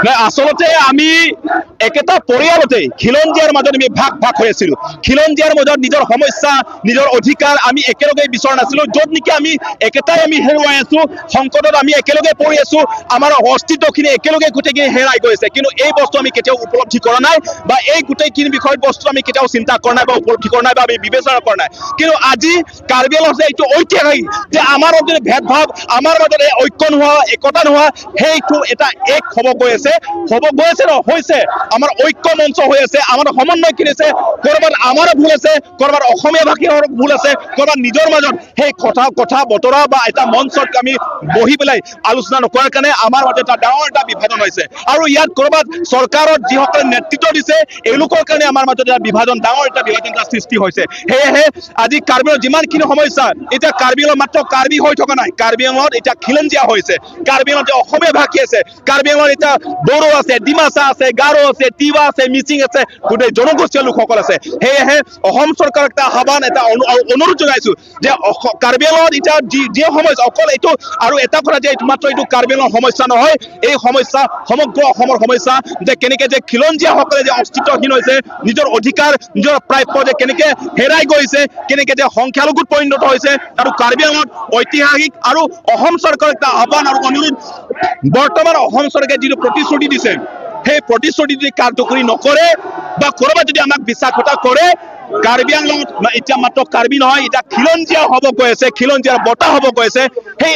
নাই, আচলতে আমি একেটা পৰিয়ালতে খিলঞ্জীয়াৰ মাজত আমি ভাগ ভাগ হৈ আছিলো। খিলঞ্জীয়াৰ মাজত নিজৰ সমস্যা, নিজৰ অধিকাৰ আমি একেলগে বিচৰা নাছিলো, য'ত নেকি আমি একেটাই আমি হেৰুৱাই আছো, সংকটত আমি একেলগে পৰি আছো, আমাৰ অস্তিত্বখিনি একেলগে গোটেইখিনি হেৰাই গৈছে। কিন্তু এই বস্তু আমি কেতিয়াও উপলব্ধি কৰা নাই বা এই গোটেইখিনি বিষয়ত বস্তু আমি কেতিয়াও চিন্তা কৰা নাই বা উপলব্ধি কৰা নাই বা আমি বিবেচনা কৰা নাই। কিন্তু আজি কাৰ্বি আংলঙত এইটো ঐতিহাসিক যে আমাৰ মাজত ভেদভাৱ, আমাৰ মাজত এই ঐক্য নোহোৱা, একতা নোহোৱা, সেইটো এটা এক হ'ব গৈ আছে, হ'ব গৈ আছে ন হৈছে। আমাৰ ঐক্য মঞ্চ হৈ আছে, আমাৰ সমন্বয় কিনিছে। ক'ৰবাত আমাৰো ভুল আছে, ক'ৰবাত অসমীয়া ভাষীৰ ভুল আছে, ক'ৰবাত নিজৰ মাজত সেই কথা কথা বতৰা বা এটা মঞ্চত আমি বহি পেলাই আলোচনা নকৰাৰ কাৰণে আমাৰ মাজত এটা ডাঙৰ এটা বিভাজন হৈছে। আৰু ইয়াত ক'ৰবাত চৰকাৰত যিসকলে নেতৃত্ব দিছে, এওঁলোকৰ কাৰণে আমাৰ মাজত এটা বিভাজন, ডাঙৰ এটা বিভাজন এটা সৃষ্টি হৈছে। সেয়েহে আজি কাৰ্বি আংলঙত যিমানখিনি সমস্যা, এতিয়া কাৰ্বি আংলঙত মাত্ৰ কাৰ্বি হৈ থকা নাই, কাৰ্বি আংলঙত এতিয়া খিলঞ্জীয়া হৈছে, কাৰ্বি আংলঙত এতিয়া অসমীয়া ভাষী আছে, কাৰ্বি আংলঙত এতিয়া বড়ো আছে, ডিমাচা আছে, গাৰো আছে, তিৱা আছে, মিচিং আছে, গোটেই জনগোষ্ঠীয় লোকসকল আছে। সেয়েহে অসম চৰকাৰক এটা আহ্বান, এটা অনুৰোধ জনাইছো যে কাৰ্বি আংলঙত এতিয়া যি যি সমস্যা, অকল এইটো আৰু এটা কথা যে এইটো মাত্ৰ এইটো কাৰ্বি আংলঙৰ সমস্যা নহয়, এই সমস্যা সমগ্ৰ অসমৰ সমস্যা, যে কেনেকে যে খিলঞ্জীয়াসকলে যে অস্তিত্বহীন হৈছে, নিজৰ অধিকাৰ, নিজৰ প্ৰাপ্য যে কেনেকে হেৰাই গৈছে, কেনেকে যে সংখ্যালঘুত পৰিণত হৈছে। আৰু কাৰ্বি আংলঙত ঐতিহাসিক আৰু অসম চৰকাৰক এটা আহ্বান আৰু অনুৰোধ, বৰ্তমান অসম চৰকাৰে যিটো প্ৰতিশ্ৰুতি দিছে, সেই প্ৰতিশ্ৰুতি যদি কাৰ্যকৰী নকৰে বা ক'ৰবাত যদি আমাক বিশ্বাসঘাত কৰে, কাৰ্বি আংলঙত এতিয়া মাত্ৰ কাৰ্বি নহয়, এতিয়া খিলঞ্জীয়া হ'ব গৈ আছে, খিলঞ্জীয়াৰ বঁটা হ'ব গৈ আছে। সেই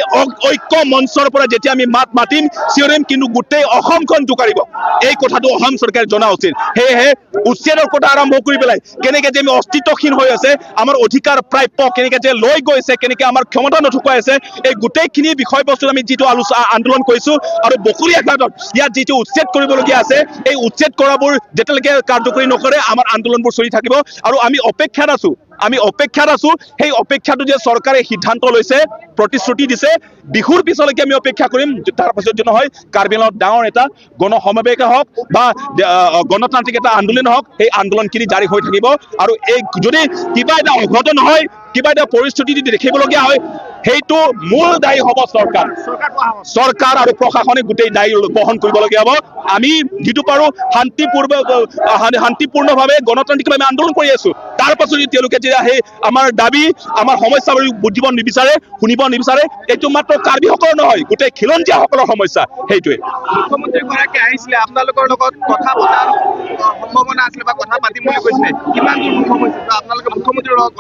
ঐক্য মঞ্চৰ পৰা যেতিয়া আমি মাত মাতিম, চিঞৰিম, কিন্তু গোটেই অসমখন জোকাৰিব। এই কথাটো অসম চৰকাৰে জনা উচিত। সেয়েহে উচ্ছেদৰ কথা আৰম্ভ কৰি পেলাই কেনেকে যে আমি অস্তিত্বহীন হৈ আছে, আমাৰ অধিকাৰ প্ৰাপ্য কেনেকে যে লৈ গৈছে, কেনেকে আমাৰ ক্ষমতা নথকুৱাই আছে, এই গোটেইখিনি বিষয়বস্তুত আমি যিটো আলোচনা আন্দোলন কৰিছো আৰু বকলীয়াঘাটত ইয়াত যিটো উচ্ছেদ কৰিবলগীয়া আছে, এই উচ্ছেদ কৰাবোৰ যেতিয়ালৈকে কাৰ্যকৰী নকৰে, আমাৰ আন্দোলনবোৰ চলি থাকিব। আৰু আমি অপেক্ষাত আছো, আমি অপেক্ষাত আছো। সেই অপেক্ষাটো যে চৰকাৰে সিদ্ধান্ত লৈছে, প্ৰতিশ্ৰুতি দিছে, বিহুৰ পিছলৈকে আমি অপেক্ষা কৰিম। তাৰ পাছত যদি নহয়, কাৰ্বি আংলঙত ডাঙৰ এটা গণ সমাৱেশ হওক বা গণতান্ত্ৰিক এটা আন্দোলন হওক, সেই আন্দোলনখিনি জাৰি হৈ থাকিব। আৰু এই যদি কিবা এটা অঘটন হয়, কিবা এটা পৰিস্থিতি যদি দেখিবলগীয়া হয়, সেইটো মূল দায়ী হ'ব চৰকাৰ। চৰকাৰ আৰু প্ৰশাসনে গোটেই দায়ী বহন কৰিবলগীয়া হ'ব। আমি যিটো পাৰো শান্তিপূৰ্ণভাৱে, গণতান্ত্ৰিকভাৱে আমি আন্দোলন কৰি আছো। তাৰ পাছত যদি তেওঁলোকে যেতিয়া সেই আমাৰ দাবী, আমাৰ সমস্যাবোৰ বুজিব নিবিচাৰে, শুনিব নিবিচাৰে, এইটো মাত্ৰ কাৰ্বিসকলৰ নহয়, গোটেই খিলঞ্জীয়াসকলৰ সমস্যা সেইটোৱে। মুখ্যমন্ত্ৰীগৰাকী আহিছিলে, আপোনালোকৰ লগত কথা পতাৰ সম্ভাৱনা আছিলে বা কথা পাতিম বুলি কৈছিলে, কিমান দূৰ সম্ভৱ হৈছে বা আপোনালোকে মুখ্যমন্ত্ৰীৰ লগত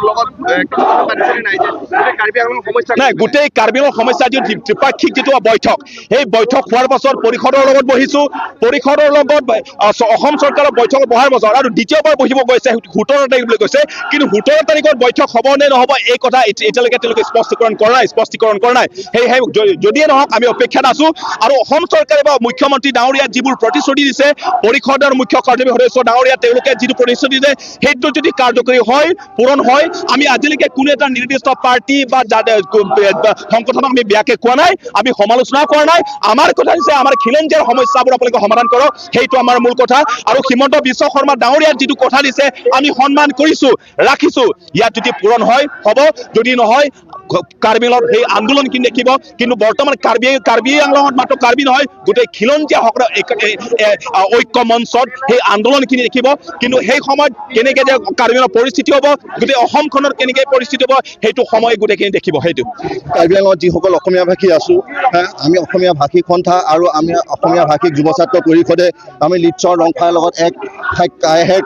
কথা পাতিছিলে নাই যে গোটেই কাৰ্বি আংলং সমস্যা? নাই, গোটেই কাৰ্বি আংলং সমস্যা যিটো ত্ৰিপাক্ষিক যিটো বৈঠক, সেই বৈঠক হোৱাৰ পাছত পৰিষদৰ লগত বহিছো। পৰিষদৰ লগত অসম চৰকাৰৰ বৈঠক বহাৰ পাছত আৰু দ্বিতীয়বাৰ বহিব গৈছে 17 তাৰিখ বুলি কৈছে। কিন্তু 17 তাৰিখত বৈঠক হ'ব নে নহ'ব, এই কথা এতিয়ালৈকে তেওঁলোকে স্পষ্টীকৰণ কৰা নাই, স্পষ্টীকৰণ কৰা নাই। সেয়েহে যদিয়ে নহওক, আমি অপেক্ষাত আছো। আৰু অসম চৰকাৰে বা মুখ্যমন্ত্ৰী ডাঙৰীয়া যিবোৰ প্ৰতিশ্ৰুতি দিছে, পৰিষদৰ মুখ্য কাৰ্যবাহী সদস্য ডাঙৰীয়া, তেওঁলোকে যিটো প্ৰতিশ্ৰুতি দিছে, সেইটো যদি কাৰ্যকৰী হয়, পূৰণ হয়, আমি আজিলৈকে কোনো এটা নিৰ্দিষ্ট পাৰ্টি বা সংগঠনক আমি বেয়াকে কোৱা নাই, আমি সমালোচনা কৰা নাই। আমাৰ কথা হৈছে আমাৰ খিলঞ্জীয়াৰ সমস্যাবোৰ আপোনালোকে সমাধান কৰক, সেইটো আমাৰ মূল কথা। আৰু হিমন্ত বিশ্ব শৰ্মা ডাঙৰীয়াৰ যিটো কথা দিছে, আমি সন্মান কৰিছো, ৰাখিছো। ইয়াত যদি পূৰণ হয় হ'ব, যদি নহয়, কাৰ্বি আংলঙত সেই আন্দোলনখিনি দেখিব। কিন্তু বৰ্তমান কাৰ্বি কাৰ্বি আংলঙত মাত্ৰ কাৰ্বি নহয়, গোটেই খিলঞ্জীয়াসকলৰ ঐক্য মঞ্চত সেই আন্দোলনখিনি দেখিব। কিন্তু সেই সময়ত কেনেকে যে কাৰ্বি আংলঙৰ পৰিস্থিতি হ'ব, গোটেই অসমখনত কেনেকে পৰিস্থিতি হ'ব, সেইটো সময় গোটেইখিনি দেখিব সেইটো। কাৰ্বি আংলঙত যিসকল অসমীয়া ভাষী আছোঁ, আমি অসমীয়া ভাষিক সন্থা আৰু আমি অসমীয়া ভাষিক যুৱ ছাত্ৰ পৰিষদে আমি লিটছৰ ৰংফাৰ লগত এক এক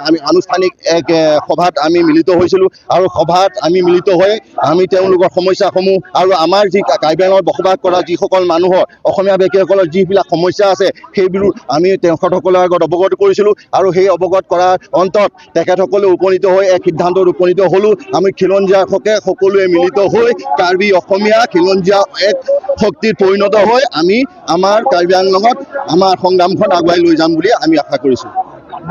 আমি আনুষ্ঠানিক এক সভাত আমি মিলিত হৈছিলোঁ। আৰু সভাত আমি মিলিত হৈ আমি তেওঁলোকৰ সমস্যাসমূহ আৰু আমাৰ যি কাৰ্বি আংলঙত বসবাস কৰা যিসকল মানুহৰ, অসমীয়া ভাষীসকলৰ যিবিলাক সমস্যা আছে, সেইবোৰ আমি তেখেতসকলৰ আগত অৱগত কৰিছিলোঁ। আৰু সেই অৱগত কৰাৰ অন্তত তেখেতসকলে উপনীত হৈ এক সিদ্ধান্তত উপনীত হ'লোঁ। আমি খিলঞ্জীয়াসকলে সকলোৱে মিলিত হৈ কাৰ্বি অসমীয়া খিলঞ্জীয়া এক শক্তিত পৰিণত হৈ আমি আমাৰ কাৰ্বি আংলঙত আমাৰ সংগ্ৰামখন আগুৱাই লৈ যাম বুলি আমি আশা কৰিছোঁ।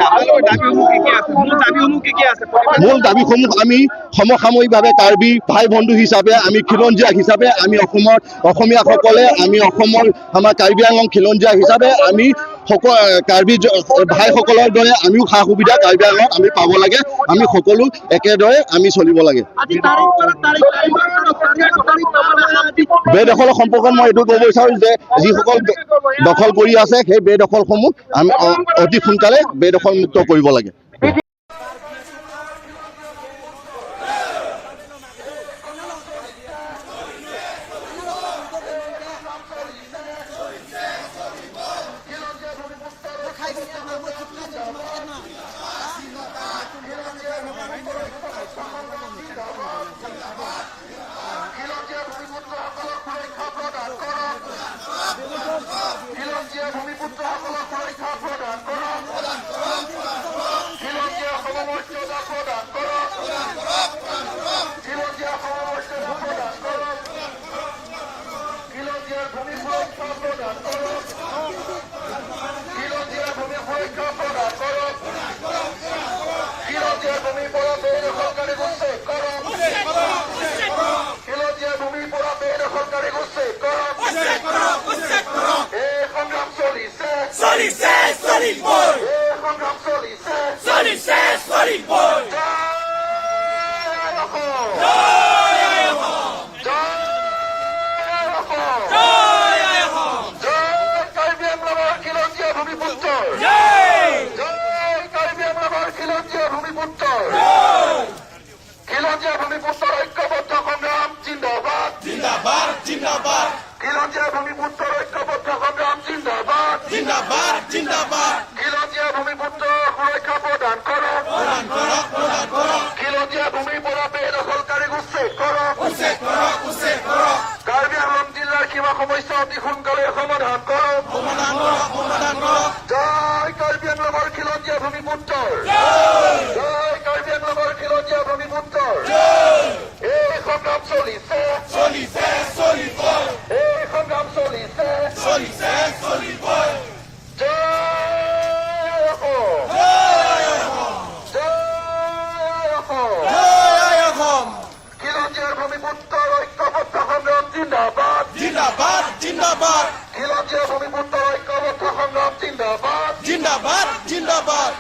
আপোনালোকৰ দাবীসমূহ কি কি আছে? মূল দাবীসমূহ কি কি আছে? মূল দাবীসমূহ, আমি সমসাময়িকভাৱে কাৰ্বি ভাই বন্ধু হিচাপে, আমি খিলঞ্জীয়া হিচাপে, আমি অসমৰ অসমীয়াসকলে, আমি অসমৰ আমাৰ কাৰ্বি আংলং খিলঞ্জীয়া হিচাপে আমি সকলো কাৰ্বি ভাইসকলৰ দৰে আমিও সা সুবিধা কাৰ্বি আংলঙত আমি পাব লাগে। আমি সকলো একেদৰে আমি চলিব লাগে। বেদখলৰ সম্পৰ্কত মই এইটো ক'ব বিচাৰোঁ যে যিসকল দখল কৰি আছে, সেই বেদখলসমূহ আমি অতি সোনকালে বেদখল মুক্ত কৰিব লাগে। খিলঞ্জীয়া ভূমিপুত্ৰসকলক সুৰক্ষা প্ৰদান কৰক। খিলঞ্জীয়া সমমৰ্যাদা প্ৰদান কৰক। খিলঞ্জীয়া সমমৰ্যাদা প্ৰদান কৰক। খিলঞ্জীয়াৰ ভূমি সুৰক্ষা প্ৰদান কৰক। খিলঞ্জীয়াৰ ভূমি সুৰক্ষা প্ৰদান কৰক। খিলঞ্জীয়াৰ ভূমিৰ পৰা বেদখলকাৰীক উচ্ছেদ কৰক। খিলঞ্জীয়াৰ ভূমিৰ পৰা বেদখলকাৰীক উচ্ছেদ কৰক। এই সংগ্ৰাম চলিছে, চলিছে, চলিবই। এই সংগ্ৰাম চলিছে, চলিছে, চলিবই। জয় অসম, জয় অসম, জয় কাৰ্বি আংলঙৰ খিলঞ্জীয়া ভূমিপুত্ৰৰ জয়। জয়। কাৰ্বি আংলঙৰ খিলঞ্জীয়া ভূমিপুত্ৰৰ, খিলঞ্জীয়া ভূমিপুত্ৰৰ ঐক্যবদ্ধ সংগ্ৰাম জিন্দাবাদ। জিন্দাবাদ, জিন্দাবাদ। খিলঞ্জীয়া ভূমিপুত্ৰৰ ঐক্যবদ্ধ সংগ্ৰাম জিন্দাবাদ। জিন্দাবাদ, জিন্দাবাদ। খিলঞ্জীয়া ভূমিপুত্ৰৰ সুৰক্ষা প্ৰদান কৰক। প্ৰদান কৰক, প্ৰদান কৰক। খিলঞ্জীয়া ভূমিৰ পৰা বেদখলকাৰীক উচ্ছেদ কৰক। উচ্ছেদ কৰক, উচ্ছেদ কৰক। কাৰ্বি আংলং জিলাৰ সীমা সমস্যা অতি সোনকালে সমাধান কৰক। সমাধান কৰক, সমাধান কৰক। জয় কাৰ্বি আংলঙৰ খিলঞ্জীয়া ভূমিপুত্ৰৰ জয়। কাৰ্বি আংলঙৰ খিলঞ্জীয়া ভূমিপুত্ৰৰ এই সংগ্ৰাম চলিছে, চলিছে, চলিবই। এই সংগ্ৰাম চলিছে, চলিছে, চলিবই। জয় অসম, জয় অসম। জয় অসম। খিলঞ্জীয়াৰ ভূমিপুত্ৰৰ ঐক্যবদ্ধ সংগ্ৰাম জিন্দাবাদ। জিন্দাবাদ, জিন্দাবাদ। খিলঞ্জীয়া ভূমিপুত্ৰৰ ঐক্যবদ্ধ সংগ্ৰাম জিন্দাবাদ। জিন্দাবাদ, জিন্দাবাদ।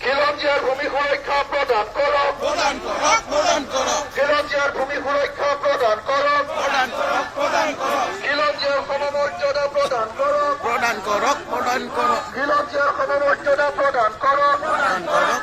খিলঞ্জীয়াৰ ভূমি সুৰক্ষা প্ৰদান কৰক। প্ৰদান কৰক, প্ৰদান কৰক। খিলঞ্জীয়াৰ ভূমি সুৰক্ষা প্ৰদান কৰক। প্ৰদান কৰক, প্ৰদান কৰক। খিলঞ্জীয়াৰ সমমৰ্যাদা প্ৰদান কৰক। প্ৰদান কৰক, প্ৰদান কৰক। খিলঞ্জীয়াৰ সমমৰ্যাদা প্ৰদান কৰক। প্ৰদান কৰক।